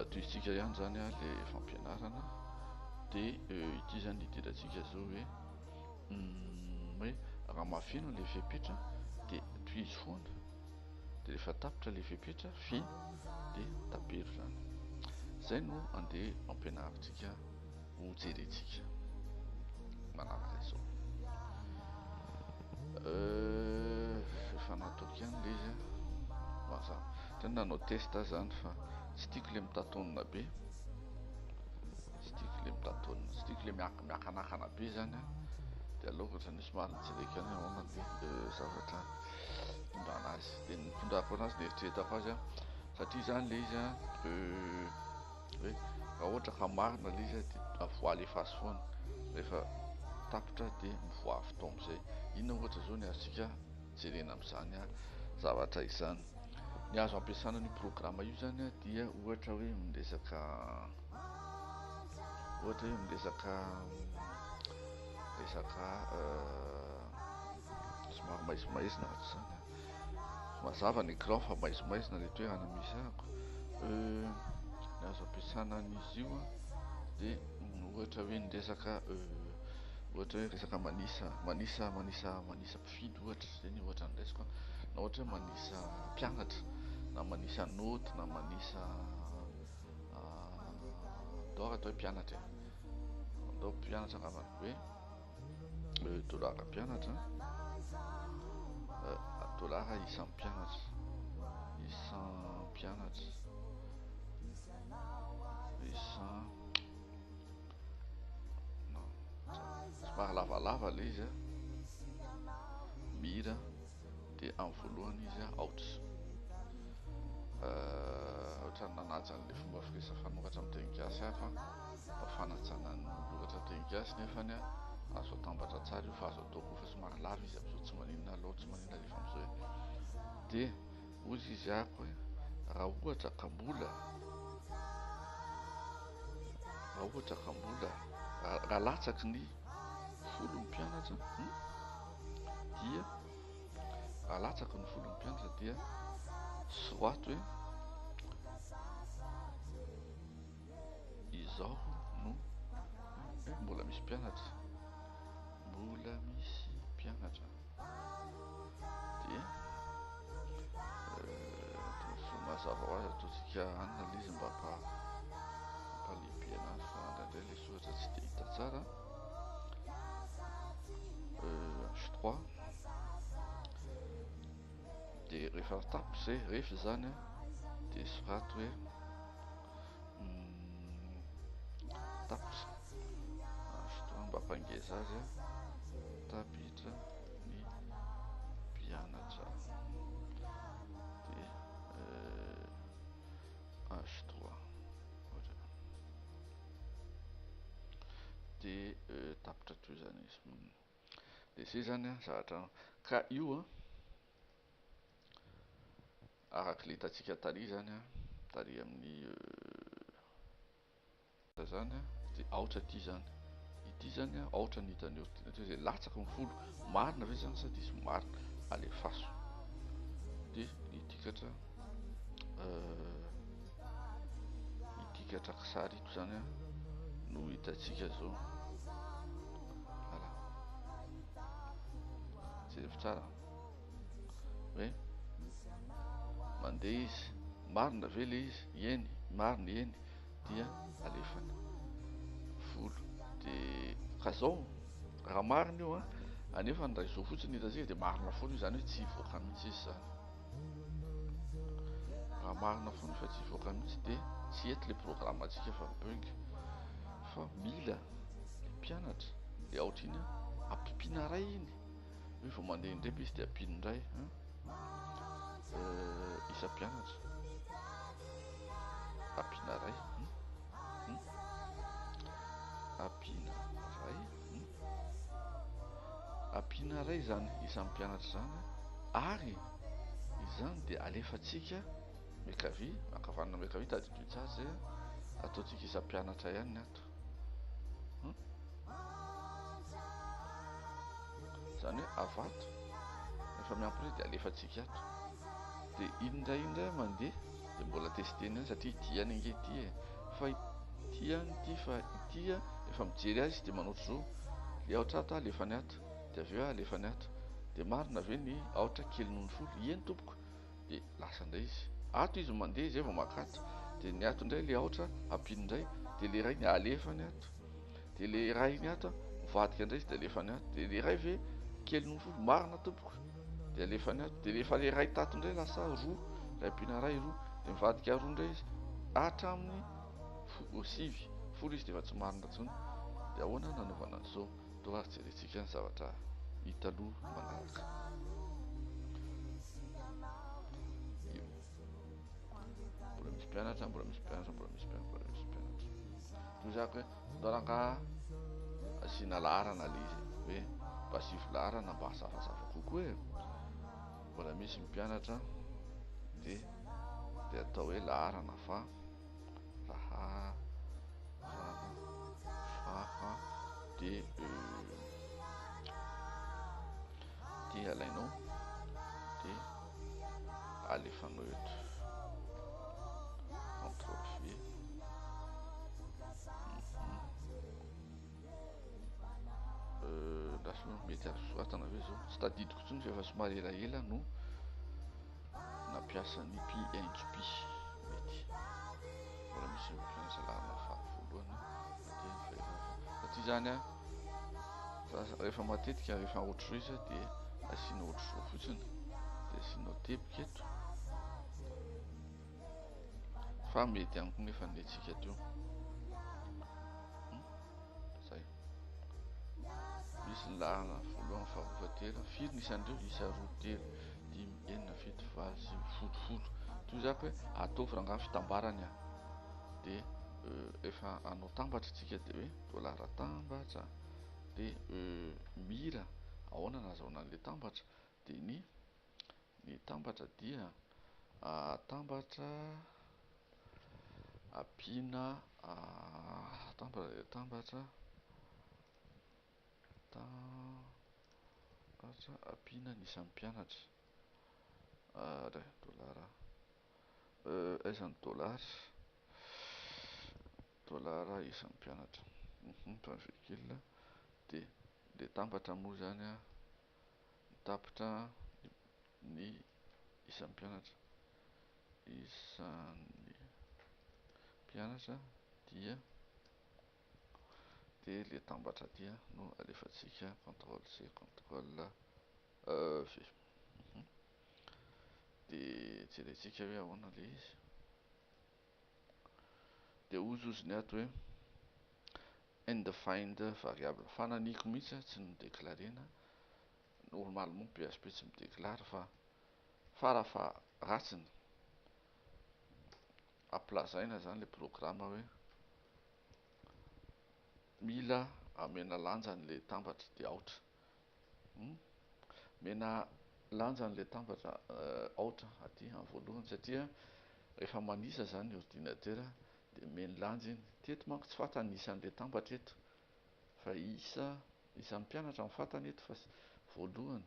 Tohizintsika ihany izany ilay fampianarana dia ity izany hidirantsika izao hoe hoe raha mahafeno ilay fepetra dia tohizo foana, dia rehefa tapitra ilay fepetra feno dia tapero izany. Izay no andeha ampianarintsika ho jerentsika manaraka izao. Efa nataoko ihany ilay izy an. Mazava. Tena nanao test aho izany fa tsy tiako ilay mitatonina be. Tsy tiako ilay mitatonina, tsy tiako ilay miakanakana be izany an. Dia aleoko ohatran'ny hoe somary nijereko ihany hoe ahoana ilay zavatra hitondrana azy. Dia ny nitondrako anazy, nieritreretako azy an, satria izany ilay izy an, hoe raha ohatra ka marina ilay izy dia avoahy alefaso foana, rehefa tapitra dia mivoaha avy tao amin'izay. Inona ohatra izao ny azontsika jerena amin'izany zavatra izany? Ny azo ampiasana an'io programa io izany dia ohatra hoe miresaka ohatra hoe miresaka resaka somary maizimaizina raha tsy izany. Mazava ny écran fa maizimaizina ilay toerana misy ahako. Ny azo ampiasana an'izy io dia ohatra hoe ny resaka ohatra hoe resaka manisa manisa manisa manisa mpifidy ohatra, izay ny ohatra noraisiko an, na ohatra hoe manisa mpianatra na manisa naoty na manisa andao raha atao hoe mpianatra e, andao mpianatra angambany hoe Dolara mpianatra, dolara isan'ny mpianatra, isam-pianatra, isam, non, somary lavalava ilay izy an, mira. dia amin'ny voalohany izy aotra. Ohatran'ny nanaja an'ilay fomba firesa fanoratra amin'ny teny gasy aho fa mba fanajana ny noratra teny gasy nefany azo atambatra tsara io fa azo atao koa fa somary lava izy amin'izao tsy maninona aloha tsy maninona alefa amin'izao e. Dia hoy izy ako hoe raha ohatra ka mbola raha ohatra ka mbola raha latsaky ny 10 ny mpianatra dia raha latsaky ny 10 ny mpianatra dia sorato hoe izaho no mbola misy mpianatra, mbola misy mpianatra dia mazava ho azy ataontsika anona ilay izy mba hampalehibe anazy fa indraindray ilay soratra tsy dia hita tsara. H3 dia rehefa tapitra izay, rehefa izany an, dia soraty hoe tapitra H3 mba hampangeza azy an, tapitra ny mpianatra dia H3 dia tapitra toy izany izy. Dia izay izany an, zavatra ka io an, araka ilay hitantsika tary izany an, tary amin'ny izany an, dia aotra ity izany. Ity izany an, aotra ny hitan'ny ordinateur izay latsaky ny 10. Marina ve izany sa diso? Marina. Alefaso. Dia hitikatra hitikatra kisary ito izany an no hitantsika izao. Voilà. Jereo tsara hoe mandeha izy. Marina ve ilay izy? Eny, marina, eny. Dia alefany 10. Dia ka zao raha marina io an, anefa ny raha izao fotsiny hitantsika dia marina foana io, izany hoe tsy hivoaka mihitsy izy izany. Raha marina foana fa tsy hivoaka mihitsy dia tsy eto ilay programme antsika fa bug. Fa mila le mpianatra le aotra iny an, ampipiana iray iny, hoe vao mandeha indray izy dia ampiana indray an, isam-pianatra ampiana iray, ampiana iray, ampiana iray izany isan'ny mpianatra izany ary izany dia alefantsika miankavia, ankavanana miankavia, tadidio tsara izay an, ataontsika isam-pianatra ihany ny ato. Izany hoe avato, rehefa miampy iray dia alefantsika ato. Dia iny indray iny indray mandeha. Dia mbola testena ihany satria ity ihany ange ity e. Fa ity ihany ity fa ity a, rehefa mijery azy izy dia manao ohatr'izao. Ilay aotra ato alefany ato, dia avy eo alefany ato. Dia marina ve ny aotra kely noho ny folo? Eny tompoko. Dia lasa indray izy. Ato izy mandeha izay vao maka ato. Dia ny ato indray ilay aotra ampiany indray, dia ilay iray ny alefany ato. Dia ilay iray ny ato mivadika indray izy dia alefany ato. Dia ilay iray ve kely noho ny folo? Marina tompoko. Dia alefany ato. Dia rehefa ilay iray tato indray lasa roa, iray ampiana iray roa, dia mivadika roa indray izy hatramin'ny sivy. Folo izy dia efa tsy marina intsony. Dia ahoana nanaovana an'izao? Toa ary jerentsika ny zavatra hita aloha manaraka. Io. Mbola misy mpianatra, mbola misy mpianatra, mbola misy mpianatra, mbola misy mpianatra. Toy izany hoe ndao rangaha asiana laharana ilay izy hoe mba asio laharana mba hazavazava kokoa e. Mbola misy mpianatra dia dia atao hoe laharana fa laharana faha dia dia alainao dia alefanao eto contrôle V. Lasa mety azo soratana ve zao? Tsy tadidiko intsony fa efa somary elaela no nampiasa ny PHP. Mety mbola misy mpianatra laharana faha voalohany fahatelo fahaefatra satria zany a rehefa matetika rehefa ohatr'izao izy dia asiana ohatr'izao fotsiny dia asianao teboka eto fa mety ihany koa nefa ny antsika teo. Zay. Misy ny laharana voalohany faharoa fahatelo. Firy ny isan'ireo? Isa roa telo dimy enina fito valo sivy folo folo. Toy izany hoe ataovy rangahy fitambarany a. Dia efa hanao tambatra tsika dia hoe dolara tambatra dia mira ahoana nahazahoana an'ilay tambatra dia ny ny tambatra dia tambatra ampiana tambatra dia tambatra tambatra ampiana ny isan'ny mpianatra ray dolara aiza ny dolara dolara isan'ny mpianatra point virgule dia le tambatra moa zany a mitapitra ny isan'ny mpianatra isan'ny mpianatra dia dia le tambatra dia no alefantsika contrôle C contrôle V. Dia jerentsika hoe ahoana le izy. Dia hozy ny ato hoe undefined variable. Fananiko mihitsy tsy nodeklarena. Normalement PHP tsy midéclare fa farafa ratsiny ampilazaina zany le programme hoe mila amena lanjany le tambatra dia aotra. Mena lanjany le tambatra aotra aty amin'ny voalohany satria rehefa manisa zany ny ordinateur dia meny lanja iny. Teto manko tsy fantany ny isan'le tambatra eto fa isa isan'ny mpianatra ny fantany eto fa voalohany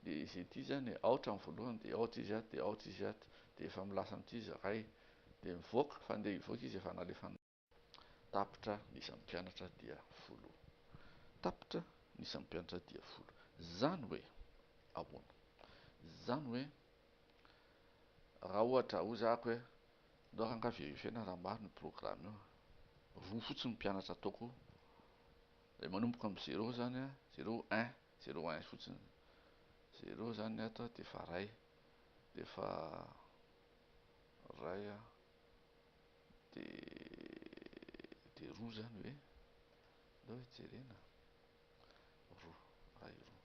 dia izy ity zany aotra amin'ny voalohany dia aotra izy ato dia aotra izy ato dia efa milasa amin'ity izy ray dia mivoaka fa andeha hivoaka izy efa nalefa tapitra ny isan'ny mpianatra dia folo. Tapitra ny isan'ny mpianatra dia folo. Zany hoe ahoana? Zany hoe raha ohatra hoy zako hoe ndao rangahy vérifier-na raha maro ny programme io. Roa fotsiny ny mpianatra ataoko. Dia manomboka amin'ny zéro zany a, zéro un, zéro un fotsiny. Zéro zany ato dia efa ray, dia efa ray a, dia roa zany hoe ndao hijerena roa, ray roa.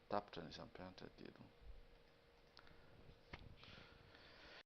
Tapitra ny isan'ny mpianatra dia roa.